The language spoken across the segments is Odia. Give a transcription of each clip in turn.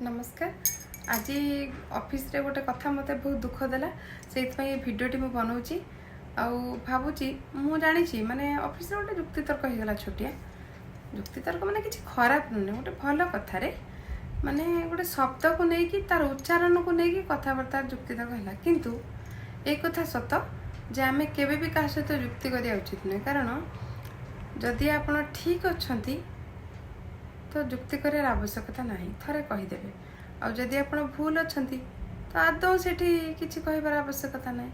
ନମସ୍କାର। ଆଜି ଅଫିସରେ ଗୋଟେ କଥା ମୋତେ ବହୁତ ଦୁଃଖ ଦେଲା, ସେଇଥିପାଇଁ ଏ ଭିଡ଼ିଓଟି ମୁଁ ବନାଉଛି। ଆଉ ଭାବୁଛି ମୁଁ ଜାଣିଛି, ମାନେ ଅଫିସରେ ଗୋଟେ ଯୁକ୍ତିତର୍କ ହେଇଗଲା, ଛୋଟିଆ ଯୁକ୍ତିତର୍କ, ମାନେ କିଛି ଖରାପ ନୁହେଁ, ଗୋଟେ ଭଲ କଥାରେ, ମାନେ ଗୋଟେ ଶବ୍ଦକୁ ନେଇକି, ତାର ଉଚ୍ଚାରଣକୁ ନେଇକି କଥାବାର୍ତ୍ତା ଯୁକ୍ତିତର୍କ ହେଲା। କିନ୍ତୁ ଏଇ କଥା ସତ ଯେ ଆମେ କେବେ ବି କାହା ସହିତ ଯୁକ୍ତି କରିବା ଉଚିତ ନୁହେଁ, କାରଣ ଯଦି ଆପଣ ଠିକ୍ ଅଛନ୍ତି ତ ଯୁକ୍ତି କରିବାର ଆବଶ୍ୟକତା ନାହିଁ, ଥରେ କହିଦେବେ। ଆଉ ଯଦି ଆପଣ ଭୁଲ ଅଛନ୍ତି ତ ଆଦୌ ସେଠି କିଛି କହିବାର ଆବଶ୍ୟକତା ନାହିଁ।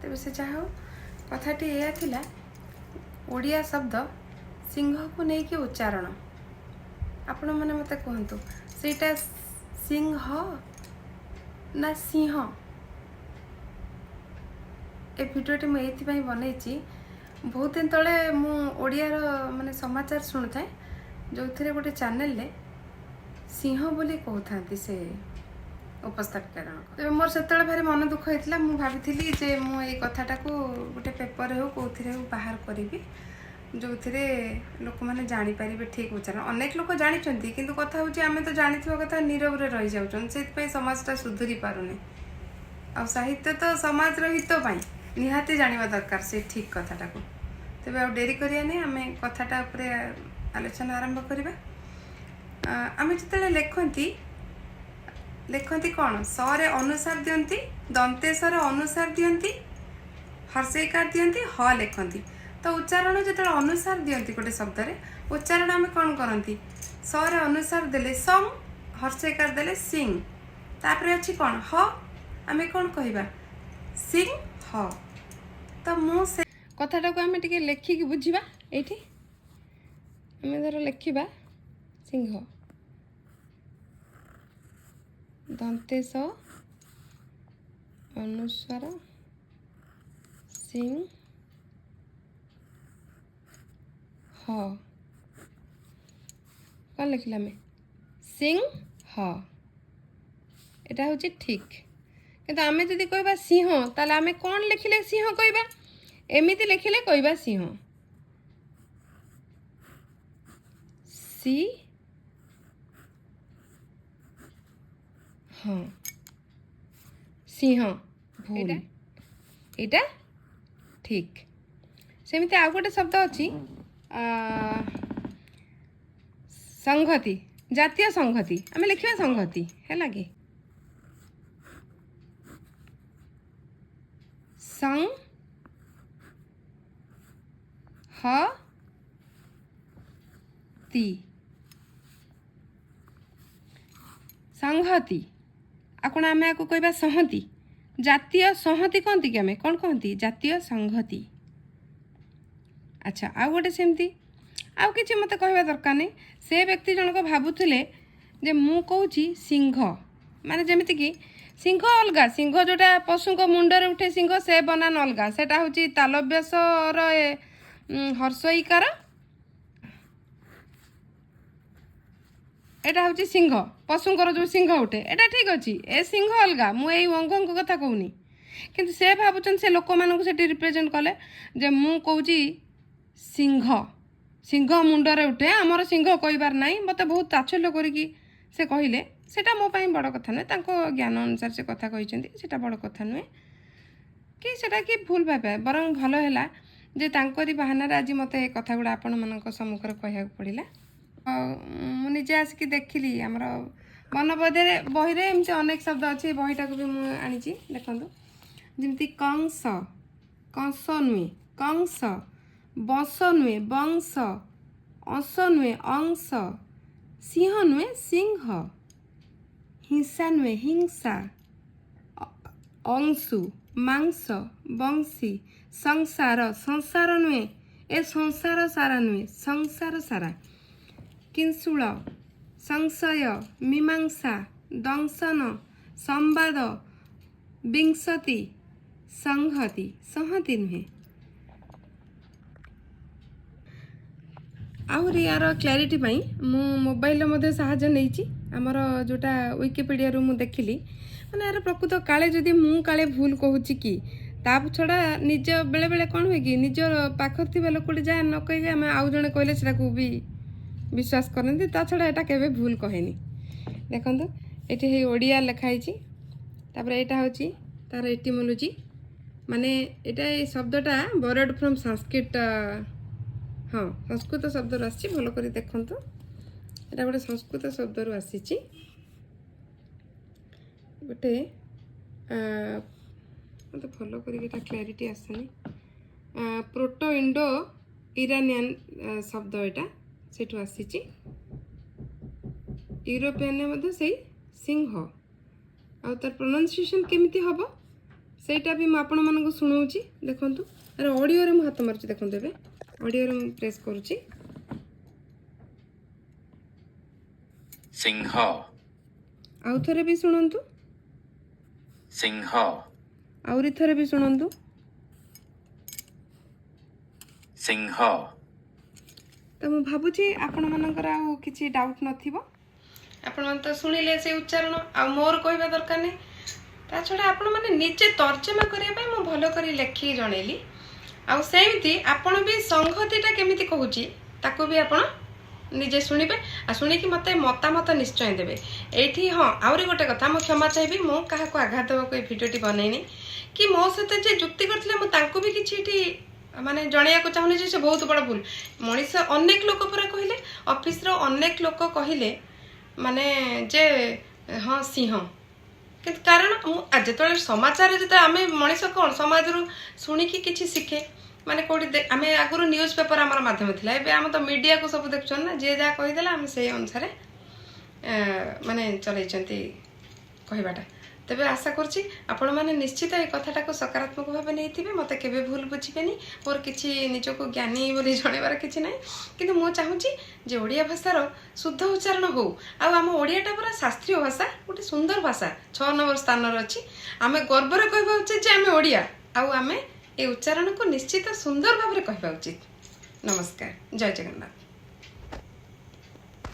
ତେବେ ସେ ଯାହା ହଉ, କଥାଟି ଏଇଆ ଥିଲା, ଓଡ଼ିଆ ଶବ୍ଦ ସିଂହକୁ ନେଇକି ଉଚ୍ଚାରଣ। ଆପଣମାନେ ମୋତେ କୁହନ୍ତୁ, ସେଇଟା ସିଂହ ନା ସିଂହ? ଏ ଭିଡ଼ିଓଟି ମୁଁ ଏଇଥିପାଇଁ ବନେଇଛି, ବହୁତ ଦିନ ତଳେ ମୁଁ ଓଡ଼ିଆର ମାନେ ସମାଚାର ଶୁଣୁଥାଏ, ଯେଉଁଥିରେ ଗୋଟେ ଚ୍ୟାନେଲରେ ସିଂହ ବୋଲି କହୁଥାନ୍ତି ସେ ଉପସ୍ଥାପିକା ଜଣକ। ତେବେ ମୋର ସେତେବେଳେ ଭାରି ମନ ଦୁଃଖ ହେଇଥିଲା। ମୁଁ ଭାବିଥିଲି ଯେ ମୁଁ ଏଇ କଥାଟାକୁ ଗୋଟେ ପେପରରେ ହଉ, କେଉଁଥିରେ ହଉ ବାହାର କରିବି, ଯେଉଁଥିରେ ଲୋକମାନେ ଜାଣିପାରିବେ ଠିକ୍ ଉଚ୍ଚାରଣ। ଅନେକ ଲୋକ ଜାଣିଛନ୍ତି, କିନ୍ତୁ କଥା ହେଉଛି ଆମେ ତ ଜାଣିଥିବା କଥା ନୀରବରେ ରହିଯାଉଛନ୍ତି, ସେଇଥିପାଇଁ ସମାଜଟା ସୁଧୁରି ପାରୁନି। ଆଉ ସାହିତ୍ୟ ତ ସମାଜର ହିତ ପାଇଁ ନିହାତି ଜାଣିବା ଦରକାର ସେ ଠିକ୍ କଥାଟାକୁ। ତେବେ ଆଉ ଡେରି କରିବାନି, ଆମେ କଥାଟା ଉପରେ ଆଲୋଚନା ଆରମ୍ଭ କରିବା। ଆମେ ଯେତେବେଳେ ଲେଖନ୍ତି, ଲେଖନ୍ତି କ'ଣ? ସରେ ଅନୁସାର ଦିଅନ୍ତି, ଦନ୍ତେଶରେ ଅନୁସାର ଦିଅନ୍ତି, ହର୍ଷେଇକାର ଦିଅନ୍ତି, ହ ଲେଖନ୍ତି। ତ ଉଚ୍ଚାରଣ ଯେତେବେଳେ ଅନୁସାର ଦିଅନ୍ତି ଗୋଟେ ଶବ୍ଦରେ, ଉଚ୍ଚାରଣ ଆମେ କ'ଣ କରନ୍ତି? ସରେ ଅନୁସାର ଦେଲେ ସଂ, ହର୍ଷେଇକାର ଦେଲେ ସିଂ, ତାପରେ ଅଛି କ'ଣ? ହ। ଆମେ କ'ଣ କହିବା? ସିଂ ହ। ତ ମୁଁ ସେ କଥାଟାକୁ ଆମେ ଟିକେ ଲେଖିକି ବୁଝିବା। ଏଇଠି ଆମେ ଧର ଲେଖିବା ସିଂହ, ଦନ୍ତେଶ ଅନୁସ୍ୱାର ସିଂ ହ। କ'ଣ ଲେଖିଲେ ଆମେ? ସିଂ ହ। ଏଇଟା ହେଉଛି ଠିକ୍। କିନ୍ତୁ ଆମେ ଯଦି କହିବା ସିଂହ, ତାହେଲେ ଆମେ କ'ଣ ଲେଖିଲେ ସିଂହ କହିବା? ଏମିତି ଲେଖିଲେ କହିବା ସିଂହ, ସି ହଁ, ସିଂହ ଭୁଲ, ଏଇଟା ଠିକ୍। ସେମିତି ଆଉ ଗୋଟେ ଶବ୍ଦ ଅଛି, ସଂହତି, ଜାତୀୟ ସଂହତି। ଆମେ ଲେଖିବା ସଂହତି, ହେଲା କି? ସଂ ହ ତି, ସଂହତି। ଆଉ କ'ଣ ଆମେ ଆକୁ କହିବା ସଂହତି? ଜାତୀୟ ସଂହତି କହନ୍ତି କି ଆମେ କ'ଣ କହନ୍ତି? ଜାତୀୟ ସଂହତି। ଆଚ୍ଛା, ଆଉ ଗୋଟେ ସେମିତି, ଆଉ କିଛି ମୋତେ କହିବା ଦରକାର ନାହିଁ। ସେ ବ୍ୟକ୍ତି ଜଣକ ଭାବୁଥିଲେ ଯେ ମୁଁ କହୁଛି ସିଂହ, ମାନେ ଯେମିତିକି ସିଂହ ଅଲଗା, ସିଂହ ଯେଉଁଟା ପଶୁଙ୍କ ମୁଣ୍ଡରେ ଉଠେ ସିଂହ, ସେ ବନାନ ଅଲଗା, ସେଟା ହେଉଛି ତାଲବ୍ୟସର ହର୍ଷଇକାର, ଏଇଟା ହେଉଛି ସିଂହ, ପଶୁଙ୍କର ଯେଉଁ ସିଂହ ଉଠେ, ଏଇଟା ଠିକ୍ ଅଛି। ଏ ସିଂହ ଅଲଗା, ମୁଁ ଏଇ ଅଙ୍ଗଙ୍କ କଥା କହୁନି। କିନ୍ତୁ ସେ ଭାବୁଛନ୍ତି ସେ ଲୋକମାନଙ୍କୁ ସେଠି ରିପ୍ରେଜେଣ୍ଟ କଲେ ଯେ ମୁଁ କହୁଛି ସିଂହ, ସିଂହ ମୁଣ୍ଡରେ ଉଠେ, ଆମର ସିଂହ କହିବାର ନାହିଁ। ମୋତେ ବହୁତ ତାଚ୍ଛଲ୍ୟ କରିକି ସେ କହିଲେ। ସେଇଟା ମୋ ପାଇଁ ବଡ଼ କଥା ନୁହେଁ, ତାଙ୍କ ଜ୍ଞାନ ଅନୁସାରେ ସେ କଥା କହିଛନ୍ତି, ସେଇଟା ବଡ଼ କଥା ନୁହେଁ କି ସେଇଟା କି ଭୁଲ ଭାବେ, ବରଂ ଭଲ ହେଲା ଯେ ତାଙ୍କରି ବାହାନାରେ ଆଜି ମୋତେ ଏ କଥା ଗୁଡ଼ା ଆପଣମାନଙ୍କ ସମ୍ମୁଖରେ କହିବାକୁ ପଡ଼ିଲା। ମୁଁ ନିଜେ ଆସିକି ଦେଖିଲି, ଆମର ବର୍ଣ୍ଣବୋଧରେ ବହିରେ ଏମିତି ଅନେକ ଶବ୍ଦ ଅଛି, ଏ ବହିଟାକୁ ବି ମୁଁ ଆଣିଛି। ଦେଖନ୍ତୁ, ଯେମିତି କଂସ, କଂସ ନୁହେଁ କଂସ, ବଂଶ ନୁହେଁ ବଂଶ, ଅଂଶ ନୁହେଁ ଅଂଶ, ସିଂହ ନୁହେଁ ସିଂହ, ହିଂସା ନୁହେଁ ହିଂସା, ଅଂଶୁ, ମାଂସ, ବଂଶୀ, ସଂସାର, ସଂସାର ନୁହେଁ, ଏ ସଂସାର ସାରା ନୁହେଁ, ସଂସାର ସାରା, କିଂଶୁଳ, ସଂଶୟ, ମୀମାଂସା, ଦଂଶନ, ସମ୍ବାଦ, ବିଂଶତି, ସଂହତି, ସଂହତି ନୁହେଁ। ଆହୁରି ୟାର କ୍ଲାରିଟି ପାଇଁ ମୁଁ ମୋବାଇଲର ମଧ୍ୟ ସାହାଯ୍ୟ ନେଇଛି। ଆମର ଯେଉଁଟା ୱିକିପିଡ଼ିଆରୁ ମୁଁ ଦେଖିଲି, ମାନେ ଏହାର ପ୍ରକୃତ କାଳେ ଯଦି ମୁଁ କାଳେ ଭୁଲ କହୁଛି କି, ତା ଛଡ଼ା ନିଜ ବେଳେବେଳେ କ'ଣ ହୁଏ କି, ନିଜ ପାଖରେ ଥିବା ଲୋକଟି ଯାହା ନ କହିକି ଆମେ ଆଉ ଜଣେ କହିଲେ ସେଟାକୁ ବି ବିଶ୍ୱାସ କରନ୍ତି। ତା ଛଡ଼ା ଏଇଟା କେବେ ଭୁଲ କହେନି। ଦେଖନ୍ତୁ, ଏଠି ହେଇ ଓଡ଼ିଆ ଲେଖା ହେଇଛି। ତାପରେ ଏଇଟା ହେଉଛି ତାର ଏଟିମୋଲୋଜି, ମାନେ ଏଇଟା ଏଇ ଶବ୍ଦଟା ବରୋଡ୍ ଫ୍ରମ୍ ସାଂସ୍କ୍ରିଟ। ହଁ, ସଂସ୍କୃତ ଶବ୍ଦରୁ ଆସିଛି। ଭଲ କରି ଦେଖନ୍ତୁ, ଏଇଟା ଗୋଟେ ସଂସ୍କୃତ ଶବ୍ଦରୁ ଆସିଛି। ଗୋଟେ ମୋତେ ଭଲ କରିକି ଏଇଟା କ୍ଲାରିଟି ଆସୁନି। ପ୍ରୋଟୋ ଇଣ୍ଡୋ ଇରାନିଆନ୍ ଶବ୍ଦ ଏଇଟା, ସେଇଠୁ ଆସିଛି। ୟୁରୋପିଆନରେ ମଧ୍ୟ ସେଇ ସିଂହ। ଆଉ ତାର ପ୍ରୋନାଉନ୍ସିଏସନ୍ କେମିତି ହେବ, ସେଇଟା ବି ମୁଁ ଆପଣମାନଙ୍କୁ ଶୁଣାଉଛି। ଦେଖନ୍ତୁ, ଆରେ ଅଡ଼ିଓରେ ମୁଁ ହାତ ମାରୁଛି। ଦେଖନ୍ତୁ, ଏବେ ଅଡ଼ିଓରେ ମୁଁ ପ୍ରେସ୍ କରୁଛି। ସିଂହ। ଆଉ ଥରେ ବି ଶୁଣନ୍ତୁ। ସିଂହ। ଆହୁରି ଥରେ ବି ଶୁଣନ୍ତୁ। ସିଂହ। ତ ମୁଁ ଭାବୁଛି ଆପଣମାନଙ୍କର ଆଉ କିଛି ଡାଉଟ୍ ନଥିବ। ଆପଣମାନେ ତ ଶୁଣିଲେ ସେ ଉଚ୍ଚାରଣ, ଆଉ ମୋର କହିବା ଦରକାର ନାହିଁ। ତା ଛଡ଼ା ଆପଣମାନେ ନିଜେ ତର୍ଜମା କରିବା ପାଇଁ ମୁଁ ଭଲ କରି ଲେଖିକି ଜଣେଇଲି। ଆଉ ସେମିତି ଆପଣ ବି ସଂହତିଟା କେମିତି କହୁଛି, ତାକୁ ବି ଆପଣ ନିଜେ ଶୁଣିବେ ଆଉ ଶୁଣିକି ମୋତେ ମତାମତ ନିଶ୍ଚୟ ଦେବେ ଏଇଠି। ହଁ, ଆହୁରି ଗୋଟେ କଥା, ମୁଁ କ୍ଷମା ଚାହିଁବି। ମୁଁ କାହାକୁ ଆଘାତ ଦେବାକୁ ଏ ଭିଡ଼ିଓଟି ବନେଇନି କି ମୋ ସହିତ ଯିଏ ଯୁକ୍ତି କରିଥିଲେ, ମୁଁ ତାଙ୍କୁ ବି କିଛି ଏଠି ମାନେ ଜଣେଇବାକୁ ଚାହୁଁନି ଯେ ସେ ବହୁତ ବଡ଼ ଭୁଲ ମଣିଷ। ଅନେକ ଲୋକ ପୁରା କହିଲେ, ଅଫିସର ଅନେକ ଲୋକ କହିଲେ ମାନେ ଯେ ହଁ, ସିଂହ। କିନ୍ତୁ କାରଣ ମୁଁ ଯେତେବେଳେ ସମାଚାର, ଯେତେବେଳେ ଆମେ ମଣିଷ କ'ଣ ସମାଜରୁ ଶୁଣିକି କିଛି ଶିଖେ, ମାନେ କୋଉଠି ଆମେ ଆଗରୁ ନ୍ୟୁଜ୍ ପେପର ଆମର ମାଧ୍ୟମ ଥିଲା, ଏବେ ଆମେ ତ ମିଡ଼ିଆକୁ ସବୁ ଦେଖୁଛନ୍ତି ନା, ଯିଏ ଯାହା କହିଦେଲା ଆମେ ସେଇ ଅନୁସାରେ ମାନେ ଚଲେଇଛନ୍ତି କହିବାଟା। ତେବେ ଆଶା କରୁଛି ଆପଣମାନେ ନିଶ୍ଚିତ ଏ କଥାଟାକୁ ସକାରାତ୍ମକ ଭାବେ ନେଇଥିବେ, ମୋତେ କେବେ ଭୁଲ ବୁଝିବେନି। ମୋର କିଛି ନିଜକୁ ଜ୍ଞାନୀ ବୋଲି ଜଣେଇବାର କିଛି ନାହିଁ, କିନ୍ତୁ ମୁଁ ଚାହୁଁଛି ଯେ ଓଡ଼ିଆ ଭାଷାର ଶୁଦ୍ଧ ଉଚ୍ଚାରଣ ହଉ। ଆଉ ଆମ ଓଡ଼ିଆଟା ପୁରା ଶାସ୍ତ୍ରୀୟ ଭାଷା, ଗୋଟେ ସୁନ୍ଦର ଭାଷା, 6 ନମ୍ବର ସ୍ଥାନରେ ଅଛି। ଆମେ ଗର୍ବରେ କହିବା ଉଚିତ ଯେ ଆମେ ଓଡ଼ିଆ, ଆଉ ଆମେ ଏ ଉଚ୍ଚାରଣକୁ ନିଶ୍ଚିତ ସୁନ୍ଦର ଭାବରେ କହିବା ଉଚିତ। ନମସ୍କାର, ଜୟ ଜଗନ୍ନାଥ।